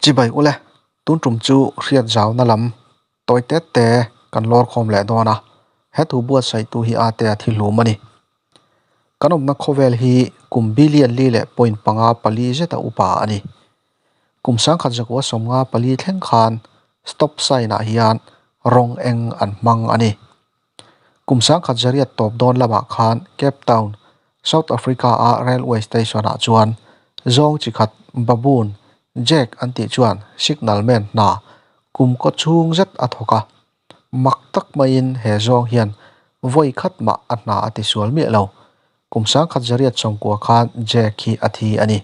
Chibai ule, tun tum chu hriat zauna lam tawi tet te kan lawr khawm leh dawn a, he thu buatsaihtu hi ate a thi hlum a ni. Kan awmna khawvel hi kum billion li leh point panga pali zeta upa a ni. Kum sangkhat zakua sawmnga pali thleng khan stop sign ah hian rawng eng an hmang a ni. Kum sangkhat zariat tawp dawn lamah khan Cape Town, South Africa-a railway station-ah chuan zawng chi khat baboon Jack an tih chuan signal man hna kum kaw chhung zet a thawk a. Mak tak maiin he zawng hian vawi khat mah a hna a tisual miah lo. Kum sangkhat zariat sawmkua khan Jack hi a thi a ni.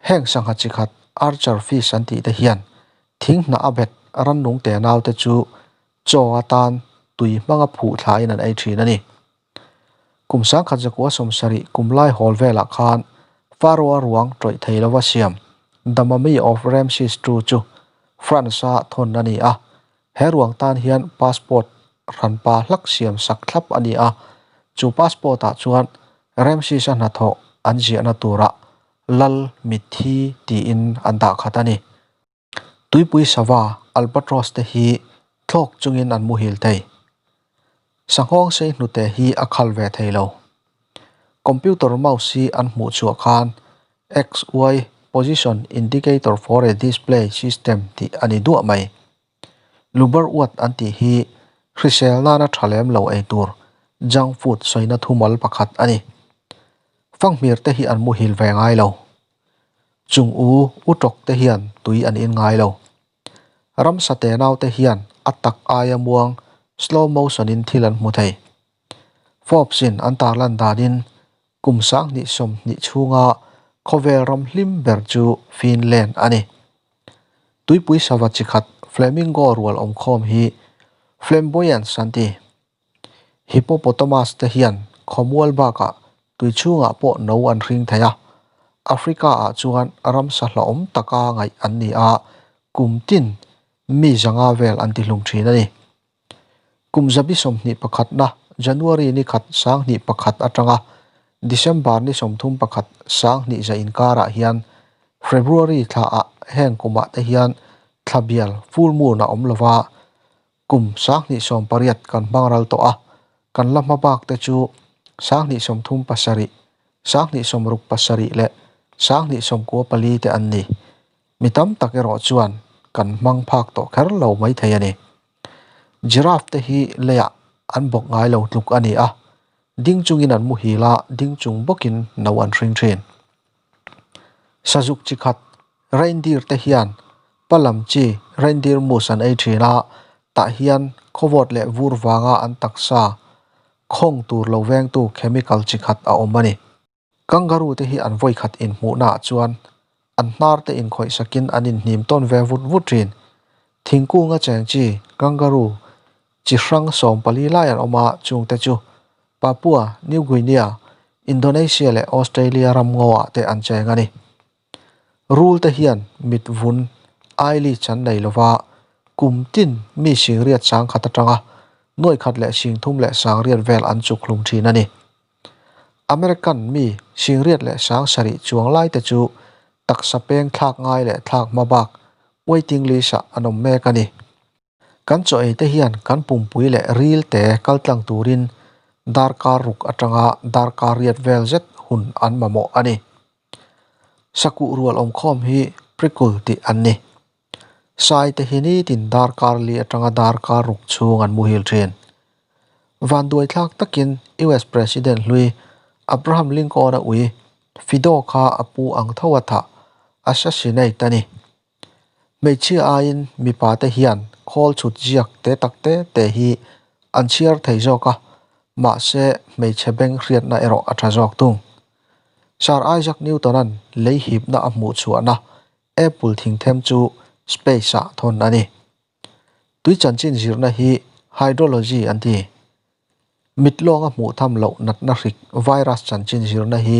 Heng sangha chi khat archer fish an tih te hian thing hnah a bet rannung te naute chu chaw atan tui hmanga phuh thlain an ei thin a ni. Kum sangkhat zakua sawmsarih kum lai hawl velah khan Pharaoh-a ruang tawih thei lova siam The Mummy of Ramses ii chu France-a thawn a ni a. He ruang tan hian passport hranpa hlak siam sak thlap a ni a, chu passport-ah chuan Ramses-a hnathawh an ziahna turah Lal Mitthi tiin an dah khat a ni. Tuipui sava albatross te hi thlawk chungin an muhil thei. Sanghawng sei hnute hi a khal ve thei lo. Computer mouse hi an hmuh chhuah khan XY position indicator for a display system tih a ni duah mai. Lubar uat an tih hi hrisel nana tha lem lo ei tur junk food sawina thumal pakhat a ni. Fanghmir te hi an muhil ve ngai lo. Chung u u tawk te hian tui an in ngai lo. Ramsa te nau te hian a tak aia muang slow motion in thil an hmu thei. Forbes in an tarlan danin kum sanghnih sawmhnih chhunga khawvel ram hlim ber chu Finland a ni. Tuipui sava chi khat flamingo rual awmkhawm hi flamboyants an ti. Hippopotamus te hian khawmual bakah tui chhungah pawh no an hring thei a, Africa ah chuan ramsa hlauhawm taka ngaih an ni a, kum tin mi zanga vel an tihlum thin a ni. Kum zabi sawmhnih pakhatna January ni khat sanghnih pakhat atanga December ni sawmthum pakhat sanghnih za inkarah hian February thlaah heng kumah te hian thla bial full moon a awm lova, Kum sanghnih sawm pariat kan hmang ral tawh a, kan la hma bak te chu sanghnih sawmthum pasarih, sanghnih sawmruk pasarih leh sanghnih sawmkua pali te an ni. Mi tam tak erawh chuan kan hmang phak tawh kher lo maithei a ni. Giraffe te hi leiah an bawk ngai lo tluk a ni a, ding chungin an muhil a, ding chung bawkin no an hring thin. Sazuk chi khat Reindeer te hian pa lam chi reindeer moose an ei thin a, tah hian khawvawt leh vur vanga an taksa khawng tur lo vengtu chemical chi khat a awm a ni. Kangaroo te hi an vawi khat inhmuhna ah chuan an hnar te inkhawih sakin an inhnim tawn ve vut vut thin. Thingkunga cheng chi kangaroo chi hrang sawm pali lai an awm a, chungte chu Papua New Guinea, Indonesia leh Australia ram ngaw ah te an cheng a ni. Rul te hian mit vun eyelids an nei lova, kum tin mi singriat sang khat atanga nuaih khat leh singthum leh sangriat vel an chuk hlum thin a ni. American mi singriat leh sang sarih chuang lai te chu taksa peng thlak ngai leh thlak hma bak waiting list ah an awm mek a ni. Kan chaw ei te hian kan pumpui leh ril te kal tlang turin darkar ruk atanga darkar riat vel zet hun an mamawh a ni. Sakuh rual awmkhawm hi prickle tih an ni. Sai te hi nitin darkar li atanga darkar ruk chhung an muhil thin. Vanduai thlak takin US President hlui Abraham Lincoln-a ui Fido kha a pu ang tho a thah, assassinate, a ni. Hmeichhia aiin mipa te hian khawl chhut ziak te tak te te hi an chhiar thei zawk a, mahse hmeichhe beng hriatna erawh a tha zawk thung. Sir Isaac Newton-a'n lei hipna a hmuh chhuahna apple thingthem chu space-ah thawn a ni. Tui chanchin zirna hi hydrology an ti. Mit lawnga hmuh tham loh natna hrik virus chanchin zirna hi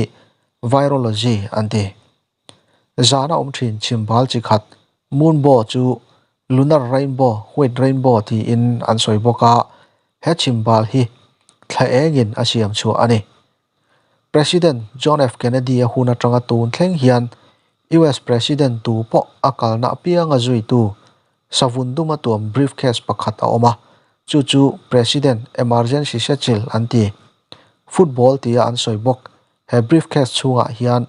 virology an ti. Zana awm thin chhimbal chi khat Moonbow chu Lunar Rainbow, White Rainbow tiin an sawi bawk a, he chhimbal hi thla engin a siam chhuah a ni. President John F. Kennedy-a hun atanga tun thleng hian US President tu pawh a kalna apianga zuitu savun duma tuam briefcase pakhat a awm a, chu chu President Emergency Satchel an ti. Football tia an sawi bawk. He briefcase chhungah hian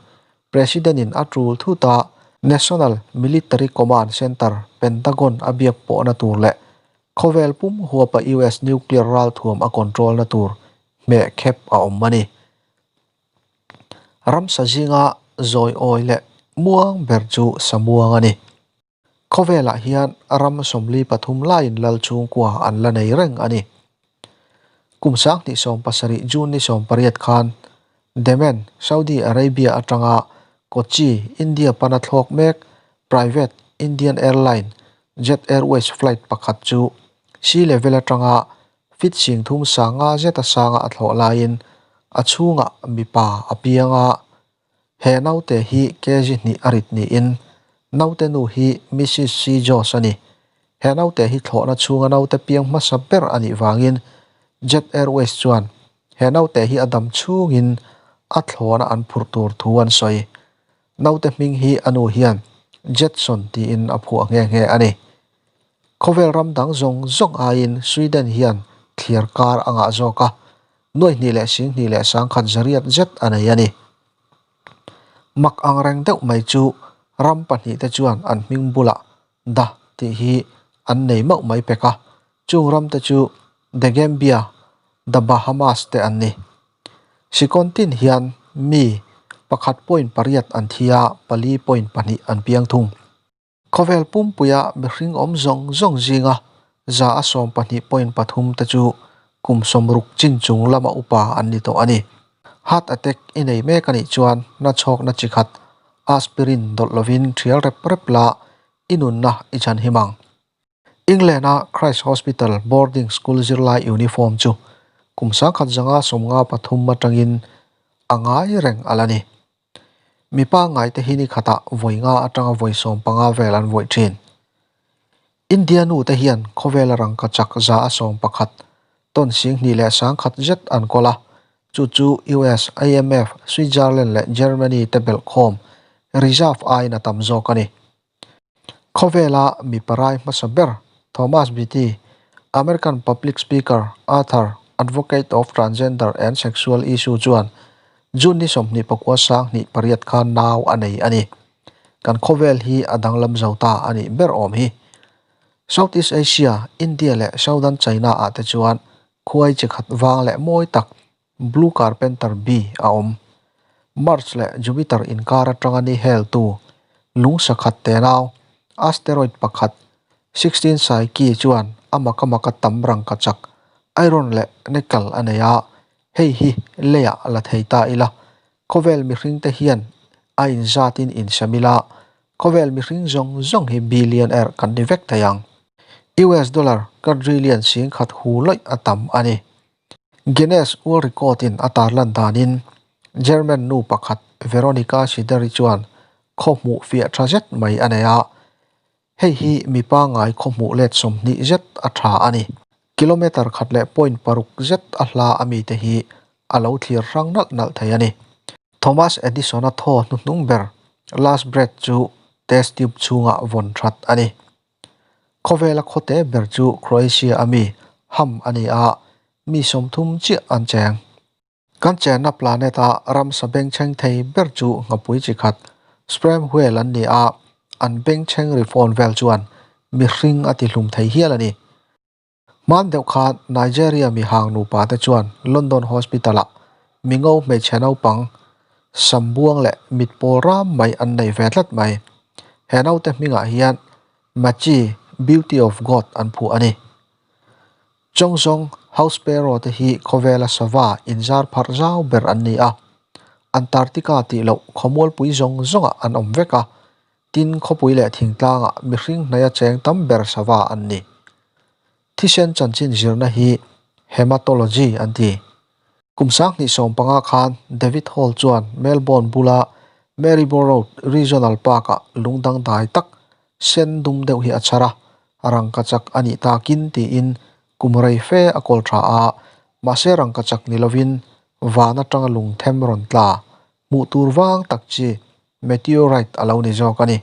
President-in a tul thut a, National Military Command Center, Pentagon a biak pawhna tur leh khawvel pum huapa US nuclear ralthuam a control-na tur hmeh khep a awm a ni. Ramsa zinga zawi awi leh muang ber chu samuang a ni. Khawvelah hian ram 43 laiin lal chhungkua an la nei reng a ni. Kum 2017 June ni 18 khan Daman, Saudi Arabia atanga Kochi, India pana thlawk mek private Indian airline Jet Airways flight pakhat chu sea level atanga feet 30 sanga zeta sanga a thlawh laiin a chhungah mipa a piang a. He naute hi kg hnih a rit niin naute nu hi Mrs C Jones a ni. He naute hi thlawhna chhunga naute piang hmasa ber a nih vangin Jet Airways chuan he naute hi a dam chhungin a thlawhna an phurh tur thu an sawi. Naute hming hi a nu hian Jetson tiin a phuah nghe nghe a ni. Khawvel ram dang zawng zawng aiin Sweden hian thliar kar a ngah zawk a, nuai hnih leh sing hnih leh sangkhat zariat zet a nei a ni. Mak ang reng deuh mai chu ram pahnih te chuan an hming bulah da tih hi an nei mauh mai pek a, chung ram te chu The Gambia, The Bahamas te an ni. Sikawn tin hian mi pakhat point pariat an thi a, pali point pahnih an piang thung. Khawvel pumpuia mihring awm zawng zawng zinga 12.3% te chu kum 60 chin chung lama upa an ni tawh a ni. Heart attack i nei mek a nih chuan na chhawkna chi khat aspirin dawlh lovin thial rep rep la i nunna i chhan him ang. England-a Christ Hospital boarding school zirlai uniform chu kum 1953 atangin a ngai reng a la ni. Mi pangngai te hi ni khatah vawi nga atanga vawi 15 vel an vawih thin. India nu te hian khawvela rangka chak 111 tawn 20,100 zet an kawl a, chu chu US, IMF, Switzerland leh Germany te belhkhawm reserve aiin a tam zawk a ni. Khawvela mi parai hmasa ber Thomas Beatie, American public speaker, author, advocate of transgender and sexual issue chuan June ni 29 2008 khan nau a nei a ni. Kan khawvel hi a danglam zo ta a nih ber awm hi. Southeast Asia, India leh Southern China ah te chuan khuai chi khat vang leh mawi tak Blue Carpenter Bee a awm. Mars leh Jupiter inkar atanga ni heltu lung sakhat tenau, asteroid pakhat, 16 Psyche chuan a maka maka tam rangkachak, iron leh nickel a nei a, hei hi leiah la thei ta ila. Khawvel mihringte hian a inzatin insem ila, khawvel mihring zawng zawng hi billionaire kan ni vek thei ang. US dollar quadrillion 10,000 hu lawih a tam a ni. Guinness World Record in a tarlan danin German nu pakhat Veronika Sideri chuan khaw hmuh fiah tha zet mai a nei a, hei hi mi pangngai khaw hmuh let 20 zet a tha a ni. Kilometre khat leh point paruk zet a hla a mite hi a lo thlir hrang nalh nalh thei a ni. Thomas Edison-a thaw hnuhnung ber last breath chu test tube chhungah vawn that a ni. Khawvela khawte ber chu Croatia a mi Ham a ni a, mi 30 chiah an cheng. Kan chenna planet-a ramsa bengchheng thei ber chu nghapui chi khat sperm whale an ni a, an bengchheng ri phone vel chuan mihring a tihlum thei hial a ni. Hman deuh khan Nigeria mi hang nupa te chuan London Hospital-ah mingo hmeichhe naupang sambuang leh mit pawl ram mai an nei ve tlat mai. He naute hmingah hian Machi, Beauty of God an phuah a ni. Chawngzawng House Sparrow te hi khawvela sava inzar pharh zau ber an ni a. Antarctica tih loh khawmualpui zawng zawngah an awm vek a, tin khawpui leh thingtlangah mihring hnaia cheng tam ber sava an ni. Thisen chanchin zirna hi hematology an ti. Kum 2015 khan David Hall chuan Melbourne bula Maryborough Road Regional Park-ah lung dangdai tak sen dum deuh hi a chhar a, rangkachak a nih takin tiin kum rei fe a kawl tha a, mahse rangkachak ni lovin van atanga lung them rawn tla hmuh tur vang tak chi. Meteorite a lo ni zawk a ni.